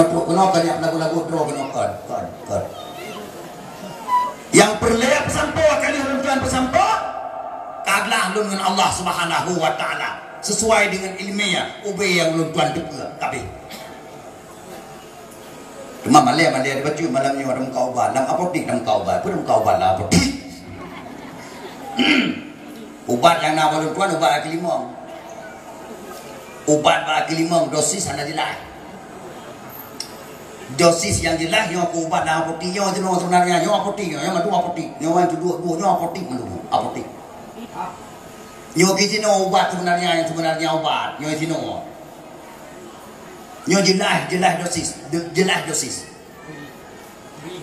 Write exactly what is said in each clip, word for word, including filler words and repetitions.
Trok keunoe ka nyak lagu-lagu droe keunoe kon, kon, kon. Nyang peureulèe peusampoe kali lôn tuan peusampoe, ka glah lôn ngon Allah Subhanahu wa Taala sesuai dengan ilmiah ubé nyang lôn tuan teupeue kabeh. Teuma malèe-malèe dibacut malam nyoe lam muka ubat, lam apotek lam muka ubat, peue lam muka ubat lam apotek. Ubat nyang na bak lôn tuan ubat akhé limong. Ubat bak akhé limong dosis hana jeulaih. Dosis nyang jeulaih nyoe keu ubat lam apotek nyoe jinoe seubeunarnya nyoe apotek nyoe, nyoe mandum apotek. Nyoe nyang duek-duek nyoe apotek mandum, apotek. Nyoe keu jinoe ubat seubeunarnya, nyang seubeunarnya ubat nyoe jinoe. Nyoe jeulaih, jeulaih dosis, de-, jeulaih dosis.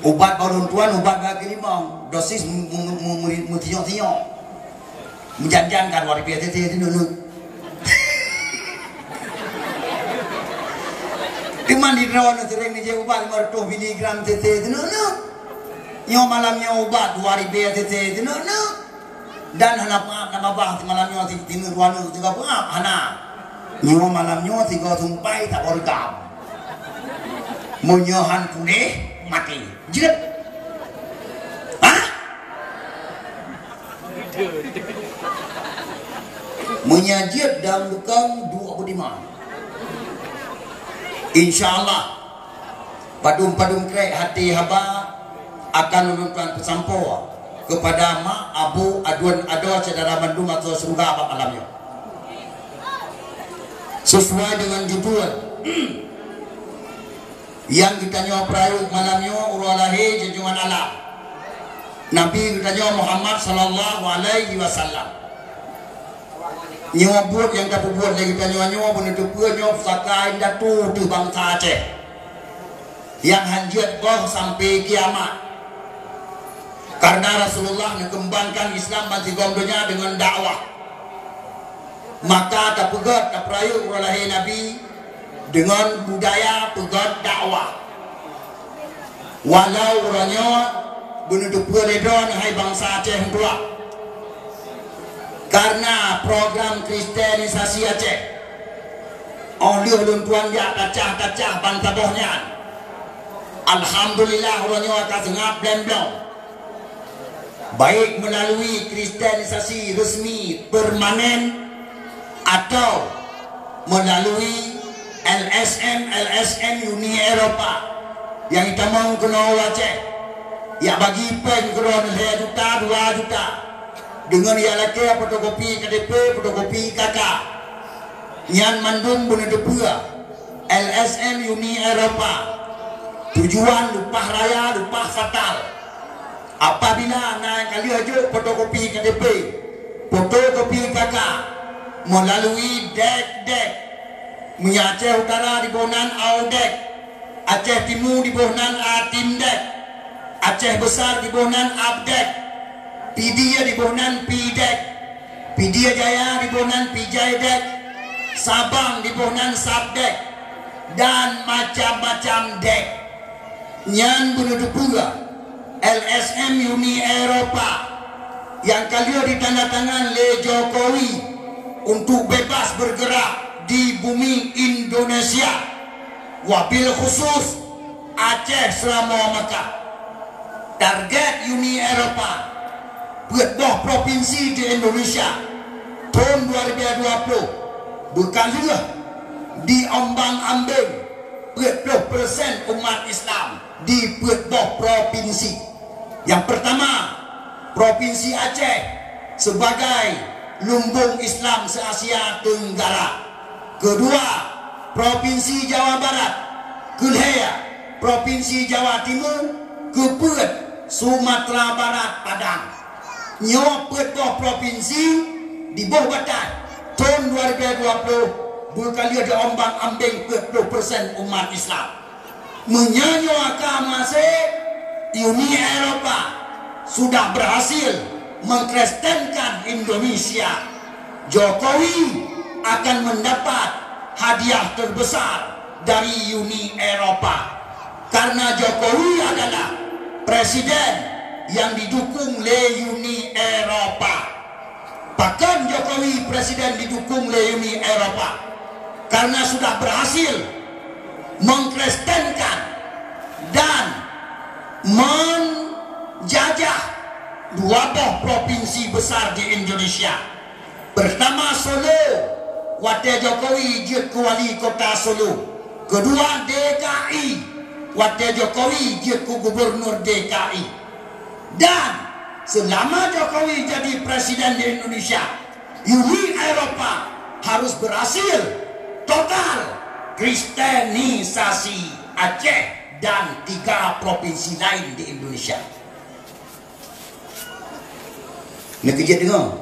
Ubat bak lôn tuan, ubat bak akhé limong. Dosis mu-, mu-, mu-, mu-, meusinyok-sinyok. Meujan-jan ka dua ribèe cc sineuk-neuk. Teuma di droeneuh seuréng neujép ubat limong reutôh miligram cc sineuk-neuk. Nyoe malam nyoe ubat dua ribèe cc sineuk-neuk. Dan hana peuab na babah simalam nyoe si-, sineuk dua neuk sigoe peuab, hana. Nyoe malam nyoe sigoe sumpai saboh reugam. Meunyoe han puléh, maté. Jeuet. Hah? Meunyoe jeuet daun beukong dua puluh lima. Insya Allah. Padum-padum krek hati haba akan ulôn tuan peusampoe keupada mak, abu, aduen, adoe syedara bandum ateueh syeuruga bak malam nyoe. Sesuai dengan judul nyang geutanyoe peurayeuk malam nyoe, uroe lahé junjungan alam Nabi geutanyoe Muhammad sallallahu alaihi wasallam. Nyoe buet nyang tapeubuet lé geutanyoe nyoe beuneuteupeu nyoe pusaka indatu teuh bansa Aceh nyang han jeuet boh sampai kiamat. Karena Rasulullah neukeumbangkan Islam bansigom donya deungon dakwah. Maka tapeugöt, tapeurayeuk uroe lahé Nabi deungon budaya peugöt dakwah. Walau uroe nyoe beuneuteupeu lé droeneuh hai bansa Aceh meutuah, karena program kristenisasi Aceh, óh lheueh lôn tuan jak tacah-tacah ban saboh nyan, alhamdulillah uroe nyoe ka seungab blém-blém. Baik melalui kristenisasi resmi permanen atau melalui L S M, L S M Uni Eropa nyang jitamong keunoe u Aceh, jak bagi péng keudroe lhèe juta, dua juta, deungon jak lakèe fotokopi K T P, fotokopi K K. Nyan mandum beuneuteupeu L S M Uni Eropa. Tujuan leupah raya, leupah fatal. Apabila na nyang ka lheueh jok fotokopi K T P, fotokopi K K, melalui dek-dek, meunyoe Aceh Utara diboh nan AUDEK, Aceh Timu diboh nan ATIMDEK, Aceh Besar diboh nan ABDEK, Pidie diboh nan PIDEK, Pidie Jaya diboh nan PIJAIDEK, Sabang diboh nan SABDEK, dan macam-macam dek. Nyan beuneuteupeu L S M Uni Eropa nyang ka lheueh ditandatangan lé Jokowi untuk bebas bergerak di bumi Indonesia, wabil khusus Aceh Seuramoe Mekah. Target Uni Eropa peuet boh propinsi di Indonesia thon dua ribèe dua ploh beukaleuh diombang-ambeng peuet ploh persen umat Islam di peuet boh propinsi. Nyang peurtama, Propinsi Aceh sebagai lumbong Islam se-Asia Tenggara. Keudua, Propinsi Jawa Barat. Keulhèe, Propinsi Jawa Timu. Keupeuet, Sumatera Barat Padang. Nyoe peuet boh propinsi diboh bataih thon dua ribèe dua ploh beukaleuh diombang-ambeng peuet ploh persen umat Islam. Meunyoe nyoe ka meuhasé, Uni Eropa sudah berhasil mengkristenkan Indonesia, Jokowi akan mendapat hadiah terbesar dari Uni Eropa. Karena Jokowi adalah presiden yang didukung lé Uni Eropa. Pakon Jokowi presiden didukung lé Uni Eropa? Karena sudah berhasil mengkristenkan Provinsi besar di Indonesia. Pertama Solo, watèe Jokowi jeuet keu wali kota Solo. Kedua D K I, watèe Jokowi jeuet keu gubernur D K I. Dan selama Jokowi jadi presiden di Indonesia, Uni Eropa harus berhasil total kristenisasi Aceh dan tiga provinsi lain di Indonesia. Neukeujeuet deungoe?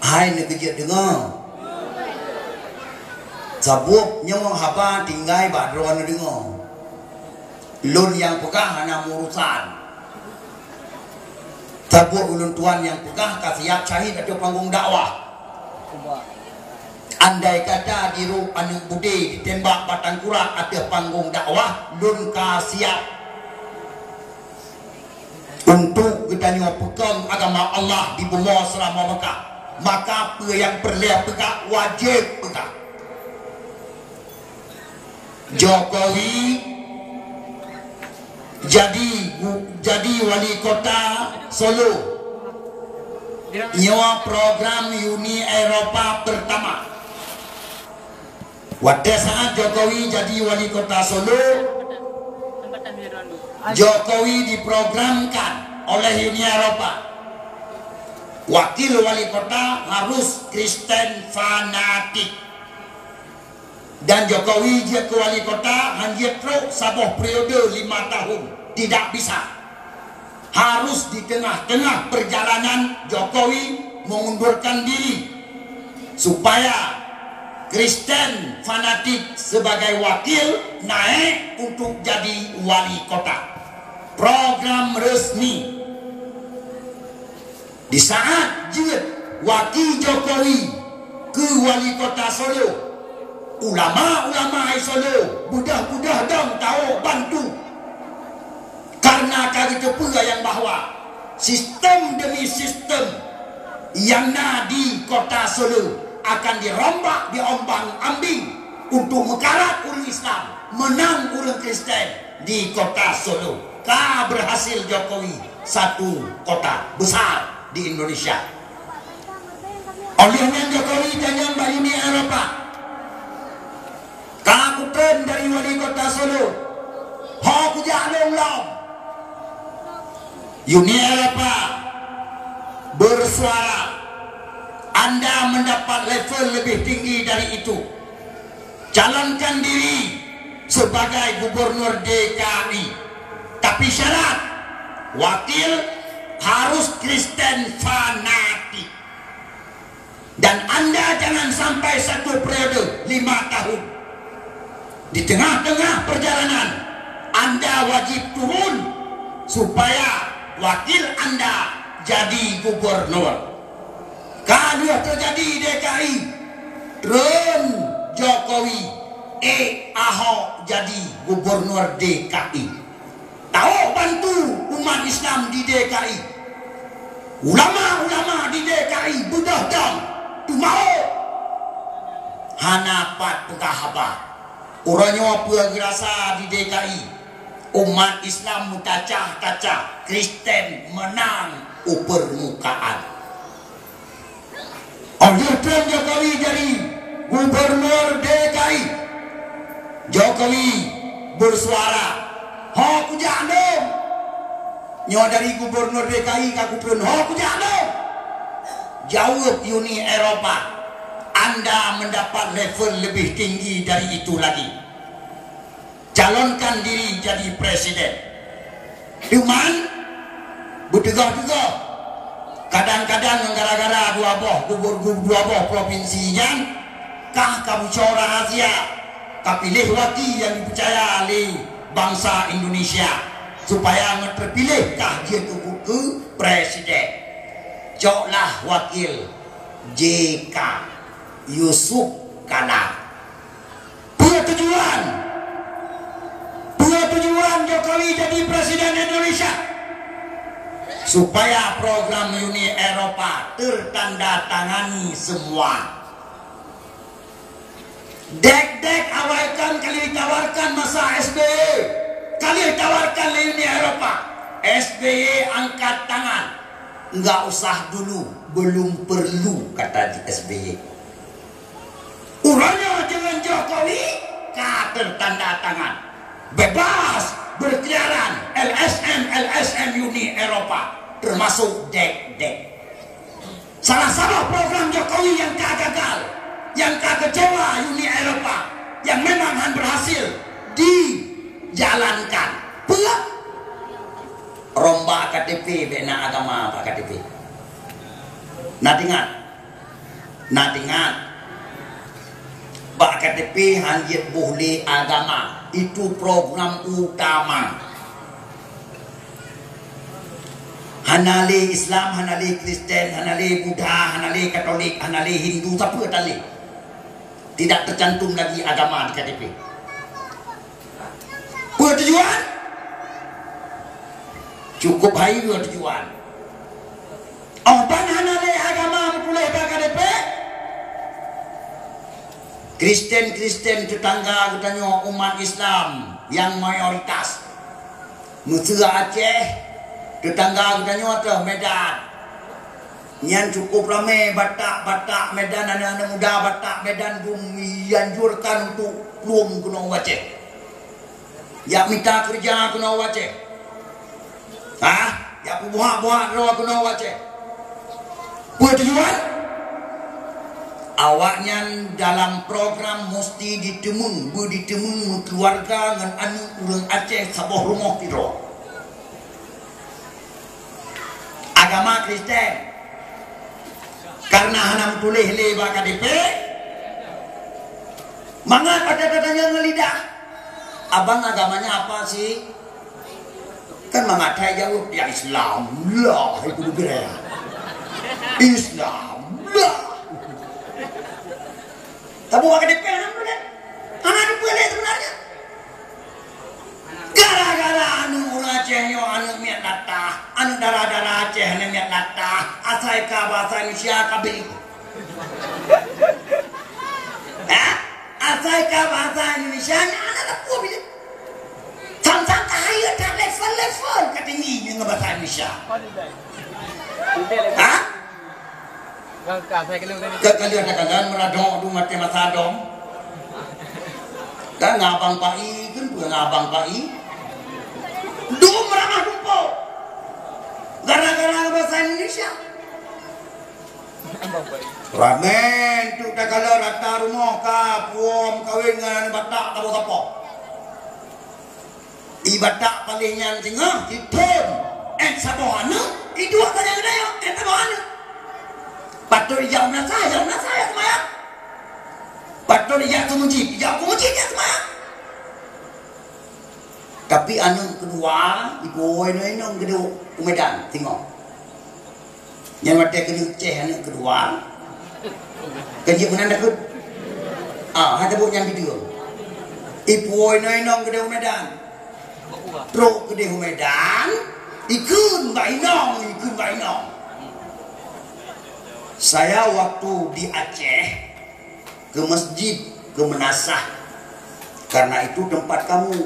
Hai neukeujeuet deungoe? Sabab nyoe haba tinggai bak droeneuh deungoe. Lôn nyang peugah hana meurusan. Sabab ulôn tuan nyang peugah ka siap syahid ateueh panggong dakwah. Andai kata dirôk aneuk beudé ditembak batang kurak ateueh panggong dakwah, lôn ka siap. Untuk geutanyoe peukong agama Allah di bumoe Seuramoe Mekah, maka peue nyang peureulèe peugah, wajéb peugah. Jokowi jadi gu-, jadi wali kota Solo. Nyoe program Uni Eropa pertama. Watèe saat Jokowi jadi wali kota Solo, Jokowi diprogramkan oleh Uni Eropa, wakil wali kota harus Kristen fanatik. Dan Jokowi jeuet keu wali kota han jeuet trok saboh periode lima tahun, tidak bisa. Harus di tengah-tengah perjalanan Jokowi mengundurkan diri, supaya Kristen fanatik sebagai wakil naik untuk jadi wali kota. Program resmi. Di saat jeuet waki Jokowi keu wali kota Solo, ulama-ulama di Solo, beudôh-beudôh dong tawök bantu. Karena ka geuteupeue nyang bahwa sistem demi sistem nyang na di kota Solo akan dirombak, diombang-ambing untuk meukarat ureuëng Islam, meunang ureuëng Kristen di kota Solo. Ka berhasil Jokowi satu kota besar di Indonesia. Óh lheueh nyan Jokowi tanyong bak Uni Eropa. Ka kutreun dari wali kota Solo. Ho kujak lom-lom. Uni Eropa bersuara, Anda mendapat level lebih tinggi dari itu. Calonkan diri sebagai gubernur D K I. Tapi syarat, wakil harus Kristen fanatik. Dan Anda jangan sampai satu periode lima tahun. Di tengah-tengah perjalanan, Anda wajib turun supaya wakil Anda jadi gubernur. Ka lheueh teujadi D K I, treun Jokowi, ék Ahok jadi gubernur D K I. Tawök bantu umat Islam di D K I. Ulama-ulama di D K I beudôh dong, teumawök. Hana pat peugah haba. Uroe nyoe peue geurasa di D K I? Umat Islam meutacah-tacah, Kristen meunang u peurmukaan. Óh lheueh treun Jokowi jadi gubernur D K I, Jokowi bersuara, "Ho kujak lom! Nyoe dari gubernur D K I ka kutreun, ho kujak lom!" Jaweueb Uni Eropa, "Anda mendapat level lebih tinggi dari itu lagi." Calonkan diri jadi presiden. Cuman, beuteugah-teugah. Kadang-kadang gara-gara dua boh gubernur, dua boh provinsi nyan, kah ka beucok rahasia, ka piléh waki nyang dipeucaya lé bansa Indonesia, supaya ngon teupiléh kah jeuet keu, keu presiden. Coklah wakil J K, Yusuf Kala. Peue tujuan? Peue tujuan Jokowi jadi presiden Indonesia? Supaya program Uni Eropa tertandatangani semua. Dek-dek awai kan ka lheueh ditawarkan masa S B Y. Ka lheueh ditawarkan lé Uni Eropa. S B Y angkat tangan. Enggak usah dulu, belum perlu, kata S B Y. Uroe nyoe deungon Jokowi ka tertanda tangan. Bebas berkeliaran L S M, L S M Uni Eropa, termasuk dek-dek. Salah saboh program Jokowi nyang ka gagal, nyang ka kecewa Uni Eropa, nyang memang han berhasil dijalankan. Peue? Rombak K T P, bèk na agama bak K T P. Na teuingat? Na teuingat? Bak K T P han jeuet boh lé agama. Itu program utama. Hana lé Islam, hana lé Kristen, hana lé Buddha, hana lé Katolik, hana lé Hindu, sapeue tan lé. Tidak tercantum lagi agama di K T P. Peue tujuan? Cukup hai nyoe tujuan. Oh, ban hana lé agama meutuléh bak K T P? Kristen-Kristen tetangga geutanyoe umat Islam nyang mayoritas. Meuseu Aceh, tetangga geutanyoe teuh Medan. Nyan cukup ramé Batak-Batak Medan, aneuk-aneuk muda Batak Medan dum dianjurkan untuk plueng keunoe u Aceh. Jak mita keureuja keunoe u Aceh. Hah? Jak peubuhak-buhak droe keunoe u Aceh. Peue tujuan? Awaknyan dalam program musti jiteumeung, beujiteumeung meukeuluwarga ngon aneuk ureueng Aceh saboh rumoh sidroe. Agama Kristen. Karena hana meutuléh lé bak K T P, mangat watèe tatanyong ngon lidah, "Abang agamanya apa sih?" Kan mangat hai jaweueb, "Ya Islam lah," itu beugèt. "Islam lah." Tapi bak K T P hana meutuléh. Hana meutuléh sebenarnya. Gara-gara aneuk ureueng Aceh nyoe aneuk miet latah, aneuk dara-dara Aceh aneuk miet latah, asai ka bahasa Indonesia kabeh. Hah? Asai ka bahasa Indonesia nyan aneuk latah pun bila. Sang-sang ka hayeu that level-level ka tinggi ngon bahasa Indonesia. Hah? Ka, ka lheueh takalon meuradok dum watèe masa dong. Kan ngon abang Pai, kan peue ngon abang Pai? Dum ramah tumpôk. Gara-gara bahasa Indonesia. Ramé tu takalon rata rumoh ka puwoe meukawen ngon Batak sapo-sapo. I Batak paléng nyan singoh, i thon, eh, saboh aneuk, i duek sajan geutanyoe, eh, saboh aneuk. Patôt ijak u meunasah, ijak u meunasah, ijak seumayang. Patôt ijak keu meuseujid, ijak keu meuseujid, ijak seumayang. Tapi aneuk keudua, ibu inong-inong geuduek u Medan, singoh. Nyan watèe keuneuk céh aneuk keudua. Kan jeuet meunan takot. Ah, hana tabôh nyan bideung. Ipuwoe inong-inong keudeh u Medan. Trok keudeh u Medan, ikheun bak inong, ikheun bak inong. Saya waktu di Aceh, ke masjid, ke meunasah. Karena itu tempat kamu.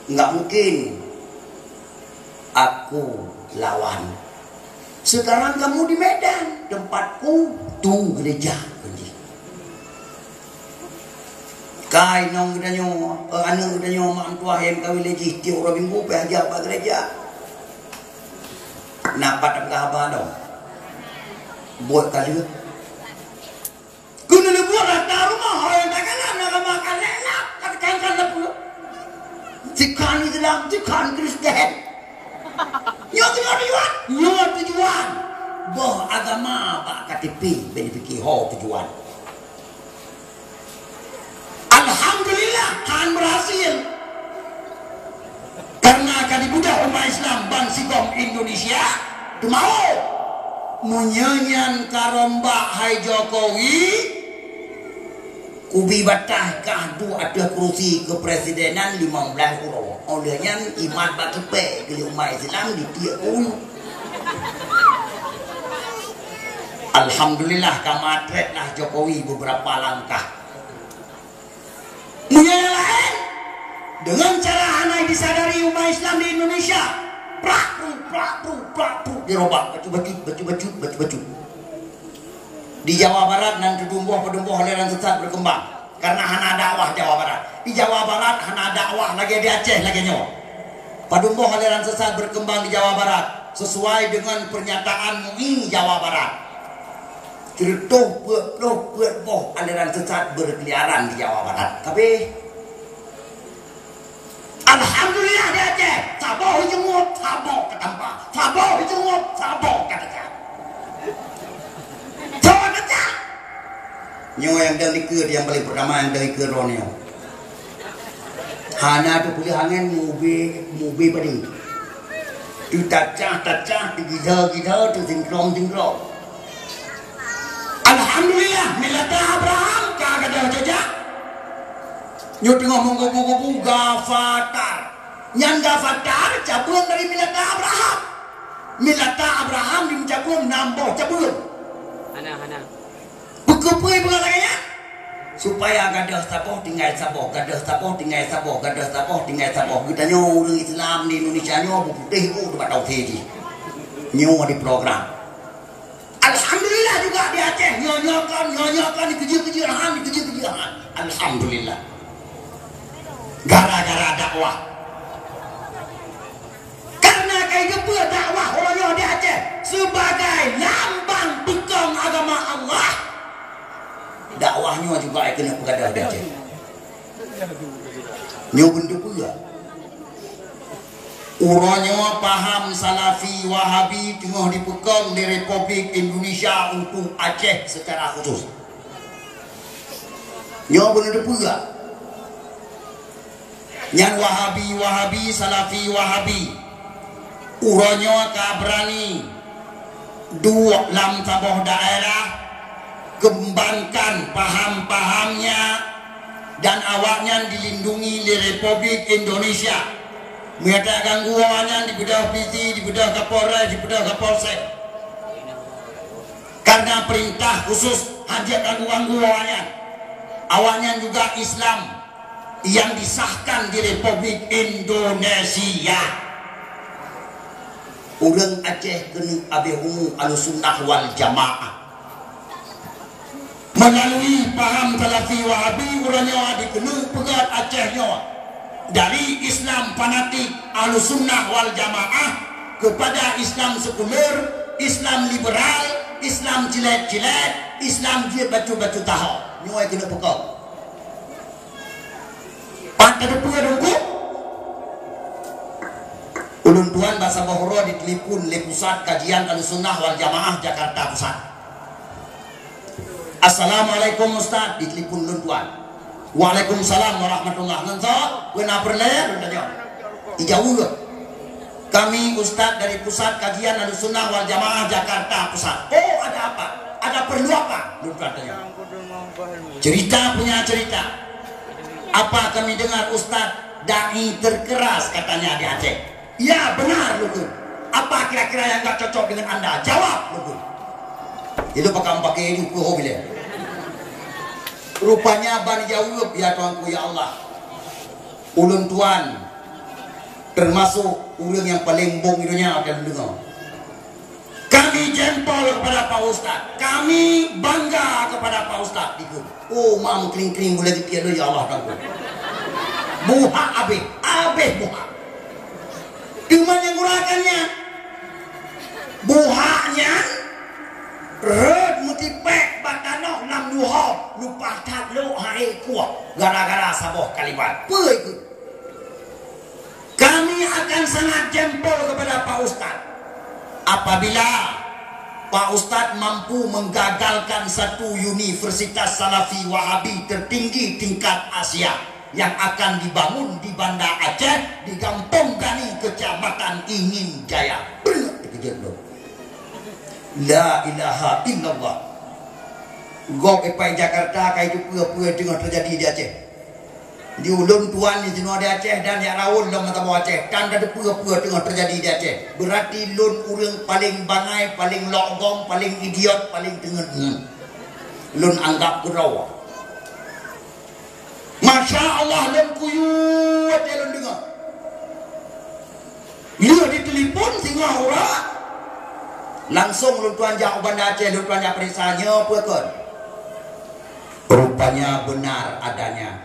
Enggak mungkin aku lawan. Sekarang kamu di Medan, tempatku tu gereja, kunci. Ka inong geutanyoe, eh, aneuk geutanyoe mak meutuah nyang kawin lé jih tiep uroe Minggu pih jak bak gereja. Na pat peugah haba lom. Buet ka lheueh. Keuneuk leubuet rata rumoh, orang tagalan agama ka lelak, ka teukankan lam peuet. Teukan Islam, teukan Kristen. Nyoe tujuan, nyoe tujuan. Boh agama bak K T P, bèk pike ho tujuan. Alhamdulillah, han berhasil. Karena ka dibudah umat Islam ban sigom Indonesia, teuma meunyoe nyan ka rombak hai Jokowi, kubi bataih kah duek ateueh kurusi keupresidenan limong blaih uroe. Óh lheueh nyan imat bak kipèe keu umat Islam ditiek keu uyu. Alhamdulillah ka matrét lah Jokowi beberapa langkah. Meunyoe nyang laén, deungon cara hana disadari umat Islam di Indonesia, Prak, pru, prak, pru, prak, pru, dirobah, bacut-bacut, bacut-bacut, bacut-bacut. Di Jawa Barat nan teudumbôh-peudumbôh aliran sesat berkembang. Karena hana dakwah Jawa Barat. Di Jawa Barat hana dakwah lagèe di Aceh lagèe nyoe. Padum boh aliran sesat berkembang di Jawa Barat, sesuai dengan pernyataan MUI Jawa Barat. Sireutoh peuet ploh peuet boh aliran sesat berkeliaran di Jawa Barat. Tapi, alhamdulillah di Aceh, saboh jeuet, saboh ka tampa, saboh jeuet, saboh ka teuka. Saboh teuka. Nyoe nyang dang dikeue, nyang paling pertama nyang dang dikeue droeneuh. Hana teupeuleueh angén, meuubé, meuubé padé. Teutacah-tacah, teugila-gila, teusingkrong-singkrong. Alhamdulillah, millata Abraham ka gadôh jejak. Nyoe teungoh meugubu-gubu Gafatar. Nyan Gafatar cabeueng dari millata Abraham. Millata Abraham dimeucabeueng nam boh cabeueng. Hana, hana. Peukeupeue beungoh lagèe nyan? Supaya gadôh saboh tinggai saboh, gadôh saboh tinggai saboh, gadôh saboh tinggai saboh. Geutanyoe ureueng Islam di Indonesia nyoe beuputéh u bak tauhid jih. Nyoe diprogram. Alhamdulillah juga di Aceh, nyoe-nyoe kon, nyoe-nyoe kon, dikeujeuet-keujeuet han, dikeujeuet-keujeuet han. Alhamdulillah. Gara-gara dakwah. Karena ka geupeu dakwah uroe nyoe di Aceh sebagai lambang peukong agama Allah. Dakwah nyoe juga ai keuneuk peugadôh di Aceh. Nyoe beuntuk peue? Uroe nyoe paham Salafi Wahabi teungoh dipeukong di Republik Indonesia untuk Aceh secara khusus. Nyoe beuntuk peue? Nyan Wahabi, Wahabi, Salafi, Wahabi. Uroe nyoe ka beurani duek lam saboh daerah, kembangkan paham-pahamnya, dan awaknyan dilindungi lé Republik Indonesia. Meunyo taganggu awaknyan, dibeudôh polisi, dibeudôh Kapolres, dibeudôh Kapolsek. Karena perintah khusus, hana ganggu-ganggu awaknyan. Awaknyan juga Islam yang disahkan di Republik Indonesia. Ureueng Aceh keuneuk abéh umu Ahlussunnah wal Jamaah. Melalui paham Salafi Wahabi, uroe nyoe dikeuneuk peugöt Aceh nyoe dari Islam fanatik Ahlussunnah wal Jamaah kepada Islam sekuler, Islam liberal, Islam cilet-cilet, Islam jeuet bacut-bacut taho. Nyoe keuneuk peukong. Pat tateupeue Teungku? Ulôn tuan bak saboh uroe ditelepon lé Pusat Kajian Ahlussunnah wal Jamaah Jakarta Pusat. "Assalamualaikum Ustaz," ditelepon ulôn tuan. "Waalaikumsalam warahmatullah." "Ngon soe? Peue na peureulèe?" lôn tanyong. Ijaweueb. "Kami Ustaz dari Pusat Kajian Ahlussunnah wal Jamaah Jakarta Pusat." "Oh, ada apa? Ada perlu apa?" lôn tuan tanyong. "Cerita punya cerita. Apa kami dengar Ustaz dai terkeras katanya di Aceh?" "Ya, benar," lôn kheun. "Apa kira-kira yang enggak cocok dengan Anda? Jawab," lôn kheun. Ilôn pakam pakai ilmu keu ho bilèe. Rupanya ban jaweueb, ya Tuhanku, ya Allah. Ulôn tuan termasuk ureueng nyang paleng bong di donya watèe lôn deungö. "Kami jempol kepada Pak Ustaz. Kami bangga kepada Pak Ustaz," dikheun. Oh, mam kring-kring gulèe geutiek lôn, ya Allah, Tuhanku. Buhak abéh, abéh buhak. Teuma nyang gurakan nyan, buhak nyan rhot meutipék bak tanoh lam duho, lumpah that lhok hai kuah gara-gara saboh kalimat. Peue keuh? "Kami akan sangat jempol kepada Pak Ustaz apabila Pak Ustaz mampu menggagalkan satu universitas Salafi Wahabi tertinggi tingkat Asia yang akan dibangun di Banda Aceh, di Gampông Gani, Kecamatan Ingin Jaya." Breuh, teukeujot lôn. La ilaha illallah. Gob ipai Jakarta ka iteupeue peue teungoh teujadi di Aceh. Di ulôn tuan di sinoe di Aceh dan jak raun lom mata boh Aceh, tan tateupeue peue teungoh teujadi di Aceh. Beurati lôn ureueng paleng bangai, paleng lok gom, paleng idiot, paleng teungeut. Lôn anggap keudroe. Masya Allah, lôn kuyuet lé lôn deungö. Lheueh di Telepon singoh uroe. Langsung lôn tuan jak u Banda Aceh, lôn tuan jak peuriksa nyoe peue kon. Rupanya benar adanya.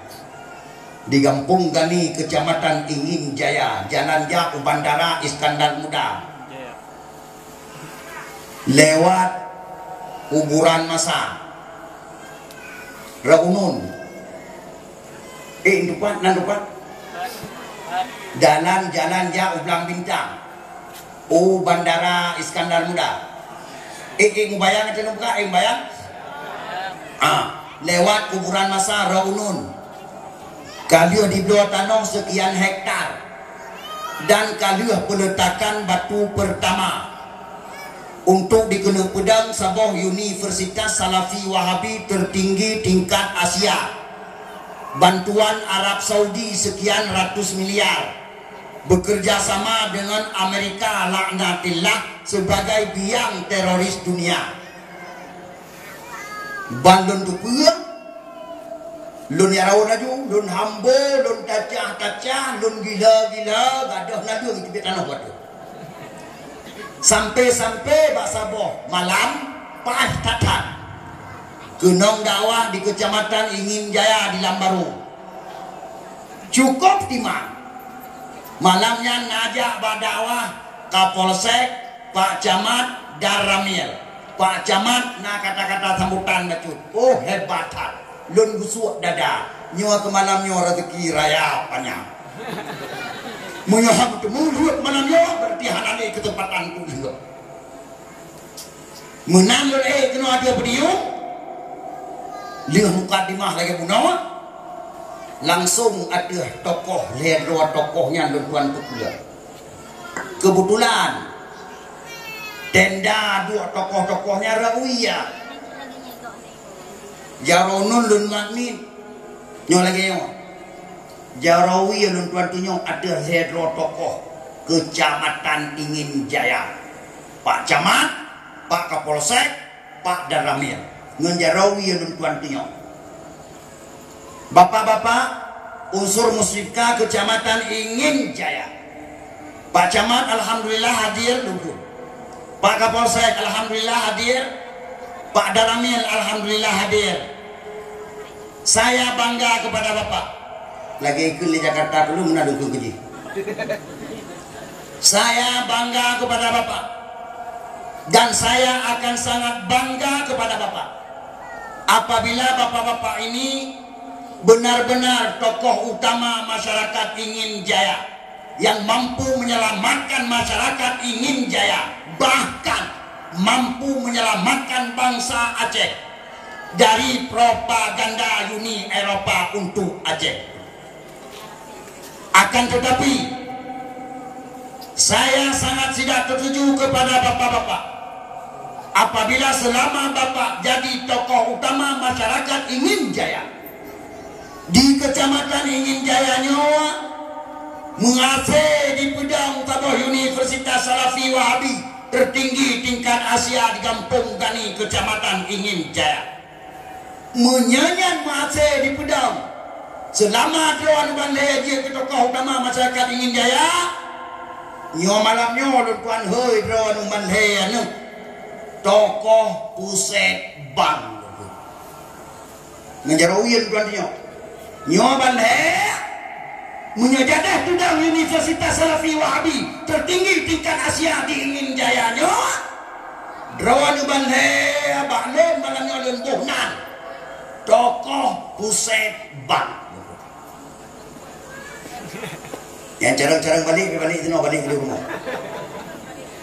Di Gampông Gani, Kecamatan Ingin Jaya, jalan jak u Bandara Iskandar Muda. Lewat kuburan masa. Reunun. Eh, dupat, nan dupat. Dalam jalan jak u Blang Bintang. U Bandara Iskandar Muda. Eh, eh, mubayang ata neubuka, eh, mubayang. Ah, lewat kuburan masa Reunun. Ka lheueh dibloe tanoh sekian hektar dan ka lheueh peletakan batu pertama untuk dikeuneuk peudong saboh universitas Salafi Wahabi tertinggi tingkat Asia. Bantuan Arab Saudi sekian ratus miliar, bekerja sama dengan Amerika laknatillah sebagai biang teroris dunia. Ban lôn teupeue, lôn nyarô laju, lôn hambo, lôn tacah-tacah, lôn gila-gila, gadôh naleueng teubiet tanoh watèe. Sampai-sampai bak saboh malam, paih that-that. Keunong dakwah di Kecamatan Ingin Jaya di Lambaru. Cukup timang. Malam nyan na jak bak dakwah Kapolsek, Pak Camat, dan Ramil. Pak Camat na kata-kata sambutan bacut. Oh, hebat that. Lôn geusuek dada. Nyoe keu malam nyoe rezeki raya panyang. Meunyoe hana teumeuruet malam nyoe, berarti hana lé keuseumpatan keu lheueh. Meunan lôn ék keunoe ateueh podium, lheueh mukadimah lagèe bunoe, langsong ateueh tokoh, lhèe droe tokoh nyan lôn tuan teupeue. Keubeutulan, tenda duek tokoh-tokoh nyan rawi ya. Jaroe nyoe lôn mat miet. Nyoe lagèe nyoe. Jaroe lôn tuan tunyok ateueh lhèe droe tokoh Kecamatan Ingin Jaya. Pak Camat, Pak Kapolsek, Pak Danramil. Ngon jaroe lôn tuan tunyok. Bapak-bapak, unsur Musyifka Kecamatan Ingin Jaya. Pak Camat, alhamdulillah hadir, duduk. Pak Kapolsek, alhamdulillah hadir. Pak Danramil, alhamdulillah hadir. Saya bangga kepada Bapak. Lagèe ikheun di Jakarta dulu, meunan dukung keujih. Saya bangga kepada Bapak. Dan saya akan sangat bangga kepada Bapak. Apabila Bapak-bapak ini benar-benar tokoh utama masyarakat Ingin Jaya, yang mampu menyelamatkan masyarakat Ingin Jaya, bahkan mampu menyelamatkan bangsa Aceh dari propaganda Uni Eropa untuk Aceh. Akan tetapi, saya sangat tidak setuju kepada bapak-bapak apabila selama bapak jadi tokoh utama masyarakat Ingin Jaya, di Kecamatan Ingin Jaya nyoe meuhase dipeudong saboh universitas Salafi Wahabi tertinggi tingkat Asia di Gampông Gani, Kecamatan Ingin Jaya. Meunyoe nyan meuhase dipeudong, seulama droeneuh ban lhèe jeuet keu tokoh utama masyarakat Ingin Jaya, nyoe malam nyoe lôn tuan hôi droeneuh ban lhèe aneuk tokoh pusat bank. Ngon jaroe lôn tuan tunyok. Nyoe ban lhèe, meunyoe jadeh tudang Universitas Salafi Wahabi tertinggi tingkat Asia di Ingin Jaya nyoe, droeneuh ban lhèe bak lôn malam nyoe lôn boh nan tokoh pusat bank. Nyang carông-carông balek, bèk balek sinoe, balek di rumoh.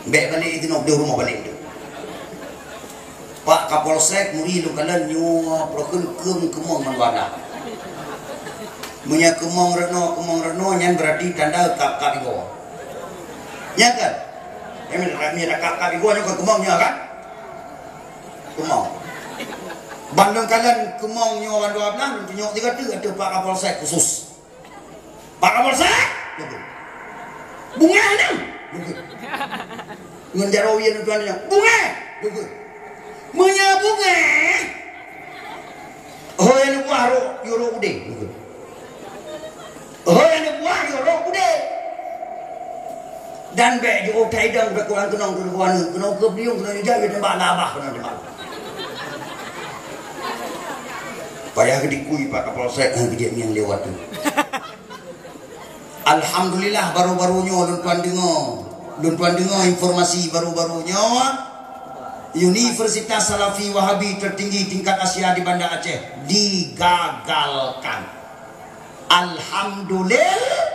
Bèk balek sinoe, di rumoh balek tu. Pak Kapolsek, muri lôn kalon nyoe, peureukeun keumong mandua na. Meunyoe keumong reunoe, keumong reunoe, nyan berarti tanda kap-kap igoe. Nya kan? Nyan meunan, meunan kap-kap igoe nyoe kan keumong nyoe kan? Keumong. Ban lôn kalon keumong nyoe mandua blah, lôn tunyok sigoe teuk ateueh Pak Kapolsek khusus. Pak Kapolsek, beugét. Beungéh nyan, beugét. Ngon jaroe lôn tuan nyan, beungéh, beugét. Meunyoe beungéh, hôi aneuk buah rhok, yue rhok udeb, beugét. Hôi aneuk buah, yue rhok udeb. Dan bék jiôh that idong bak ureueng keunong, keunong aneuk, keunong keubieng, keunong ijak, geutembak labah, keunong tembak. Payah geudikui Pak Kapolsek, eh, geujak ngieng lewat tu. Alhamdulillah, baru-baru nyoe lôn tuan deungoe, lôn tuan deungoe informasi baru-baru nyoe, Universitas Salafi Wahabi tertinggi tingkat Asia di Banda Aceh digagalkan. Alhamdulil-,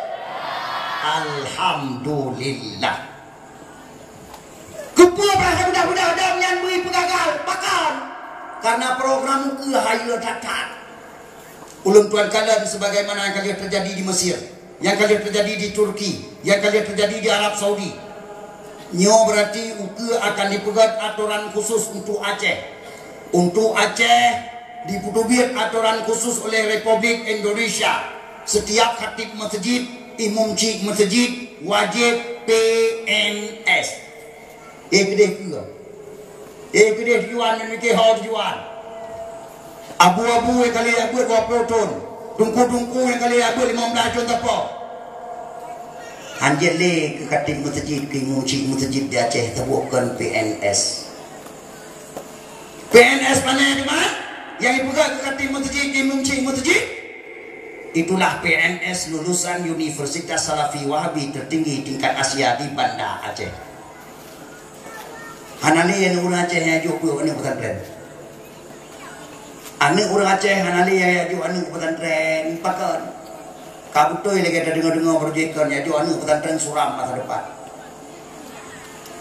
Alhamdulillah. Keupeue bah mudah-mudah dan nyan bri peugagal? Pakon? Karena program ukeue hayeue that-that. Ulôn tuan kalon sebagaimana nyang ka lheueh teujadi di Mesir, nyang ka lheueh teujadi di Turki, nyang ka lheueh teujadi di Arab Saudi. Nyoe berarti ukeue akan dipeugét atoran khusus untuk Aceh. Untuk Aceh, dipeuteubiet atoran khusus oleh Republik Indonesia. Setiap khatib masjid, imum cik masjid wajéb P N S. Eh, keudeh keue. Eh, keudeh tujuan, memikir ho tujuan. Abu-abu nyang ka lheueh jak beuet dua ploh thon. Teungku-teungku nyang ka lheueh jak beuet limong blaih thon sapo. Hanjeuet lé keu khatib masjid, keu imum cik masjid di Aceh, teubuet kon P N S. P N S pane teuma? Nyang ipeugah keu khatib masjid, keu imum cik masjid? Itulah P N S lulusan Universitas Salafi Wahabi tertinggi tingkat Asia di Banda Aceh. Hana lé aneuk ureueng Aceh nyang jok peue aneuk pesantren. Aneuk ureueng Aceh hana lé nyang jok aneuk pesantren. Pakon? Ka beutôi lagèe tadeungoe-deungoe projek kon nyang jok aneuk pesantren suram masa depan.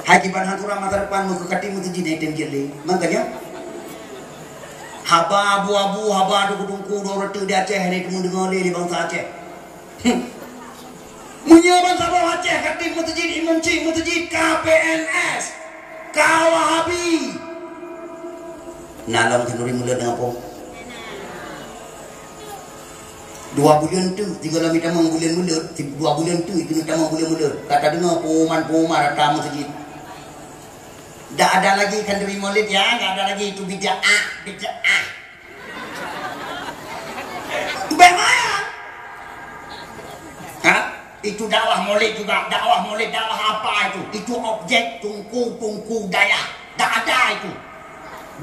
Hai kiban han suram masa depan meukeukati meuteujih na item jeuet lé. Makanya haba abu-abu, haba teungku-teungku dua reuteuh di Aceh hana teumeudeungoe lé, lé bansa Aceh. Hmm. Meunyoe bansaboh Aceh khatib meuteujid, imum cik meuteujid, ka P N S, ka Wahabi. Na lom khanuri mulod deungon po. Dua buleuen teuk, sigohlom itamong buleuen mulod, si-, dua buleuen teuk, itu itamong buleuen mulod. Ka tadeungoe pengumuman-pengumuman rata meuteujid. Dak ada lagi khanuri mulod ya, dak ada lagi itu bid'ah, bid'ah. Bagaimana? Ha? Itu dakwah Maulid juga. Dakwah Maulid, dakwah apa itu? Itu objek tungku-tungku dayah. Tak ada itu.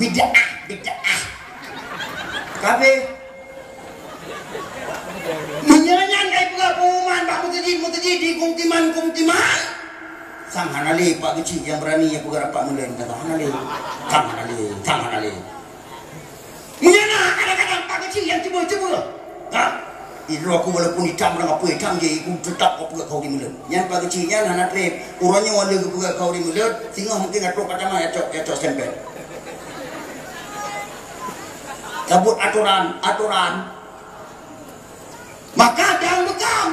Bid'ah, bid'ah. Kabeh. Meunyoe nyan ka ipeugah pengumuman bak meuteujid-meuteujid di kungtiman-kungtiman, sang hana lé Pak Geuchik nyang berani nyang peugah rapat mulod, kata hana lé. Sang hana lé, sang hana lé. Meunyoe na kadang-kadang Pak Geuchik nyang cuba-cuba. Ha? Idroe aku walaupun itam urang apui itam je, aku tetap aku peugah kau di mulut. Nyan Pak Geuchik nyan hana treb. Uroe nyoe lé geupeugah kau di mulut, singoh mungkin atoe kacama ya cok, ya cok stempel. Cabut atoran, atoran. Maka dang beukam.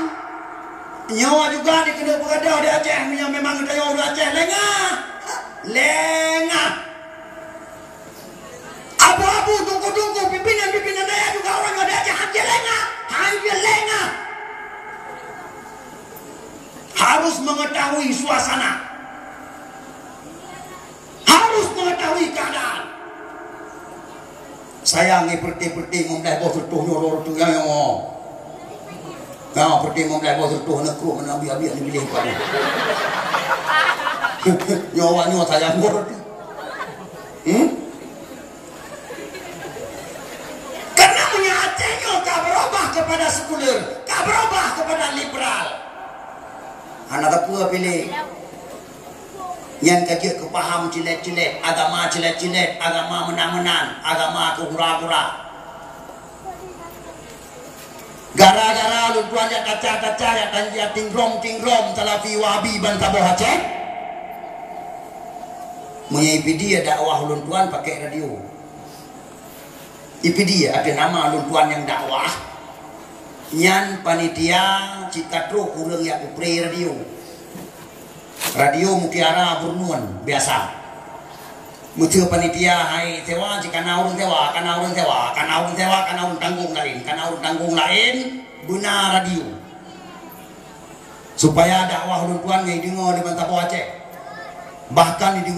Nyoe juga dikeuneuk peugadôh di Aceh, meunyoe memang geutanyoe ureueng Aceh lengah. Lengah. Abu-abu, tungku-tungku, pimpinan-pimpinan dayah juga orang ada aja hanjeuet lengah, hanjeuet lengah. Harus mengetahui suasana. Harus mengetahui keadaan. Sayang, eh, peureté-peureté meublaih boh seutoh nyoe, roh tu, ya, ya, oh. Ya, peureté meublaih boh seutoh, aneuk kruek, aneuk abiek-abiek, aneuk biléh, Pak. Nyoe awak nyoe sayang boh tu. Hmm? Karena meunyoe Aceh nyoe ka berubah kepada sekuler, ka berubah kepada liberal. Hana teupeu piléh. Nyan ka jeuet keu paham cilet-cilet, agama cilet-cilet, agama meunan-meunan, agama keu gura-gura. Gara-gara lôn tuan jak kaca-kaca, jak tan-, jak tinggrom-tinggrom Salafi Wahabi bansaboh Aceh. Meunyoe ipidia dakwah lôn tuan pakai radio. Ipidia ateueh nama lôn tuan nyang dakwah. Nyan panitia cit ka trok ureueng jak kupre radio. Radio Mutiara Burnun biasa. Meuteue panitia hai sewa, jika na ureueng sewa, kana ureueng sewa, kana ureueng sewa, kana ureueng tanggong laén, kana ureueng tanggong laén, beuna radio. Supaya dakwah ulôn tuan ngai deungoe di bansaboh Aceh. Bahkan di